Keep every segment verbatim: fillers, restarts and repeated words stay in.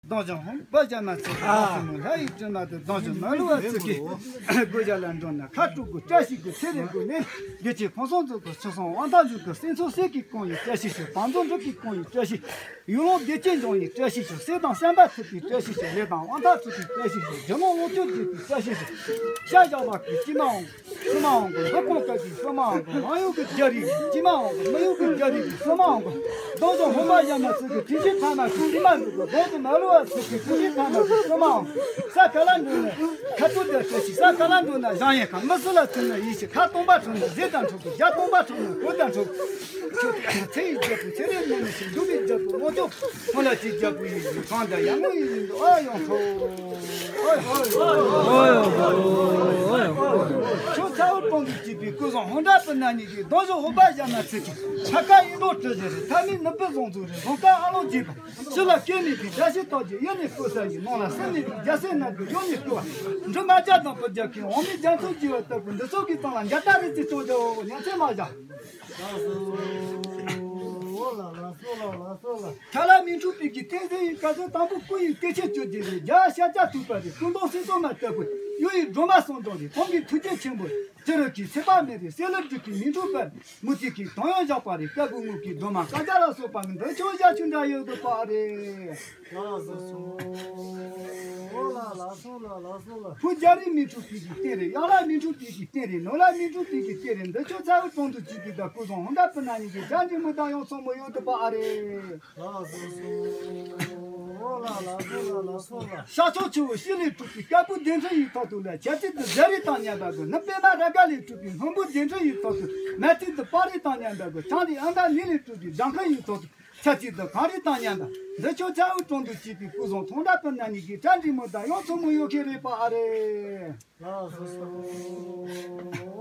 གདུང་བཞི་ཧོམ་པ་བཞག་ན་ཚེ་གི། ཨ། བདག་སྲིད་མོ་ལྷ་ཡི་དྲིན་ལ་དེ། གདུང་བཞི་མ་ལུས་པ་ཚེ་གི། དགོས་ཡ་ལ་འགྲོ་ན་ཁ་དྲུག་གི། བཀྲ་ཤིས་ཀྱི་ཚེ་རེ་དགོས་ནས། དགེ་ཆེ་ཕུན་སུམ་ཚོགས་ཀྱི། ཆོས་སྲུང་དབང་ཐང་འཇུག་གི། སེམས་ཚོགས་སྲས་ཀྱི་གང་ཡིན་བཀྲ་ཤིས་ཤོག། བང་མཛོད་འབྲུག་གི་གང་ཡིན་བཀྲ་ཤིས། ཡུལ་ལུང་བདེ་སྐྱིད་འབྱུང་ཡིན་བཀྲ་ཤིས་ཤོག། སྲས་དང་བསམ་པ་ཐུབ་པའི་བཀྲ་ཤིས་ཤོག། ལས་དང་དབང་ཐང་ཐུབ་པའི་བཀྲ་ཤིས་ཤོག། རྒྱུ་ནོར་ལོངས་སྤྱོད་རྒྱས་པའི་བཀྲ་ཤིས་ཤོག། ཤ་བཞག་པ་གི་སྐྱེས་མ་འོང་། སྲུང་མ་འོང་གི། འབུ་ཁུང་བཀབ་པའི་སྲུང་མ་འོང་གི། གླང་ཡུག་གི་རྒྱ་རིགས་ཀྱི་སྐྱེས་མ་འོང་གི། མི་ཡུག་གི་རྒྱ་རིགས་ཀྱི་སྲུང་མ་འོང་གི། གདུང་བཞི་ཧོམ་པ་བཞག་ན་ཚེ་གི། དྲིན་ཆེན་ཕ་མ་གི་སྐྱེས་མ་འགྲོ་གི། གདུང་བཞི་མ་ལུས་པ་ཚེ་གི། དྲིན་ཆེན་ཕ་མ་གི་སྲུང་མ་འོང་གི། ས་ག་ལ་འགྲོ་ན་ཁ་ཐུག་དང་བཀྲ་ཤིས། ས་ག་ལ་འགྲོ་ན་བཞེངས་ཡས་ཁ། མི་སུ་ལ་ཐུག་ན་ཡིད་ཆེས། ཁ་སྟོང་པ་ཁྲོ་ན་ཟས་དང་འཕྲོད་གི། ཞྭ་སྟོང་པ་ཁྲོ་ན་གོས་དང་འཕྲོད་གི། ཁྱོད་ཚེ་ཡི་རྒྱལ་པོ་ཚེ་རིང་ནས་ནི་ཞིག། འདུག་པའི་རྒྱལ་པོ་ངོ་ཅོག་ཁོ་ལ་ཅི་རྒྱལ་པོ་ཡིན་གང་འདྲ་ཡང་ངོ་ཡིན་འདུག། ཨ་ཡོང་ཁོ། ཨ་ཡོང་ཁོ། ཨ་ཡོང་ཁོ། ཁྱོད་ཚ་བོ་གྲོང་དུ་སྐྱིད་པའི་སྐུ་བཟང་ཧོན་ཏྲ་པི་ན་ཉིད་ཀྱི་གདུང་བཞི་ཧོ་པ་བཞག་ན་ཚེ་གི། ཆ་ཀ་ཡིན་འགྲོ་གྲུ་བཞི་རེད། ཐ་མི་ནུབ་པའི་བཟང་ཚུལ་རེད། བཟང་དཀར་ཨ་ལོ་རྒྱས་པ། ཕྱི་ལ་སྐྱེ་མེད་པའི་བཀྲ་ཤིས་རྟགས་ཀྱི། གཡས་ནས་བསྐོར་ས་ཡི། ནང་ལ་སྲིན་མེད་པའི་རྒྱལ་སྲས་རྣམས་ཀྱི། གཡོན་ནས་བསྐོར་བ་འབྲུ་མ་བརྒྱ་དང་པོ་བརྒྱ་ཁའི། འོ་མའི་རྒྱ་མཚོ་རྒྱས་པ་ལྟ་བུ། འདི་ཚོགས་ཀྱི་གཙང་ལ་འཇའ་སྟག་རི་རྩེ་ཅོག་ཅོག་ཉམས་ཚད་མ་བཞག། ཁ་ལ་མི་འཁྲུགས་པའི་གི་བསྟན་འཛིན་ཡིན། བཀའ་སྲོལ་དང་པོ་སྐུ་ཡི་གཏེར་ཆེན་གྱུར་ཅིག་རེད། རྒྱ་ཤ་ཆ་ཐུབ་པ་རེད། སྐུ་མདོག་སྲིན་མོ་མ་ལྟ་བུ། གཡུ་ཡི་སྒྲོལ་མ་གསུམ་འཛོམས་རེད། ཁོང་གི་ཐུགས་རྗེ་ཆེན་པོ། ཅི་རིགས་ཀྱི་ཚེ་དཔག་མེད་རེད། སྲེ་ལུ་འབྲུག་གི་མི་འཁྲུགས་པ། མུ་ཏིག་གི་དོན་ཡང་བཞག་པ་རེད། དཀར་པོའི་དངུལ་གྱི་སྒྲོལ་མ་ཀ་ཇ་ལ་སོགས་པ་ནི། འདི་ཆོ་བཞག་ཆུ་འདྲ་ཡོད་དོ་པ་རེད། ལགས་སོ། ཨོ་ལ་ལ་སོ་ལ་ལ་སོ་ལ། བུ་རྒྱ་རིགས་མི་འཁྲུགས་པའི་གི་རྟེན་རེད། གཡག་ལ་མི་འཁྲུགས་པའི་གི་རྟེན་རེད། ནོར་ལ་མི་འཁྲུགས་པའི་གི་རྟེན་རེད། འདི་ཆོ་ཚ་བོ་གྲོང་དུ་སྐྱིད་པའི་ད་སྐུ་བཟང་ཧོན་ཏྲ་པི་ན་ཉིད་ཀྱི་བྱ་འབྲིང་མོ་དང་ཡང་མཚུངས་མོ་ཡོད་དོ་པ་ཨ་རེད། ལགས་སོ། ཨོ་ལ་ལ་སོ་ལ་ལ་སོ་ལ། ཤ་ཆོག་ཆུ་བོ་ཤིང་ལས་གྲུབ་པའི་དཀར་པོའི་གདན་ཁྲི་ཡི་ཐོག་ཏུ་ལ། ཆ་ཚིག་འདི་བཞག་རིས་དང་མཉམ་པ་གི། ནི་པད་མ་རཱ་ག་ལས་གྲུབ་པའི་སྔོན་པོའི་གདན་ཁྲི་ཡི་ཐོག་ཏུ། མ་ཚིག་འདི་པར་རིས་དང་མཉམ་པ་གི། ཆང་འདི་ཨ་མདའ་ནི་ལས་གྲུབ་པའི་ལྗང་ཁུ་ཡི་ཐོག་ཏུ། ཆ་ཚིག་འདི་གངས་རི་དང་མཉམ་པ། འདི་ཆོ་ཚ་བོ་གྲོང་དུ་སྐྱིད་པའི་སྐུ་བཟང་ཧོན་ཏྲ་པི་ན་ཉིད་ཀྱི་བྱ་འབྲིང་མོ་དང་ཡང་མཚུངས་མོ་ཡོད་མཁན་རེད་པ་ཨ་རེད། ལགས་སོ།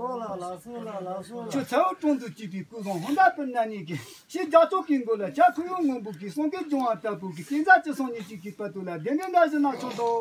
ཨོ་ལ་ལ་སོ་ལ་ལ་སོ་ལ། ཁྱོད་ཚ་བོ་གྲོང་དུ་སྐྱིད་པའི་སྐུ་བཟང་ཧོན་ཏྲ་པི་ན་ཉིད་ཀྱི། ཕྱི་རྒྱ་ཕྱོགས་ཀྱི་མགོ་ལ་བྱ་ཁུ་ཡུ་སྔོན་པོ་གི་གསུང་སྐད་སྦྱོང་བ་ལྟ་བུ་གི། སྐྱེ་འཛའ་ཅི་སོང་ཉིད་ཅིག་གི་བར་དུ་ལ་བདེན་བདེན་འདྲ་བཞིན་ན་ཆོག་དོ།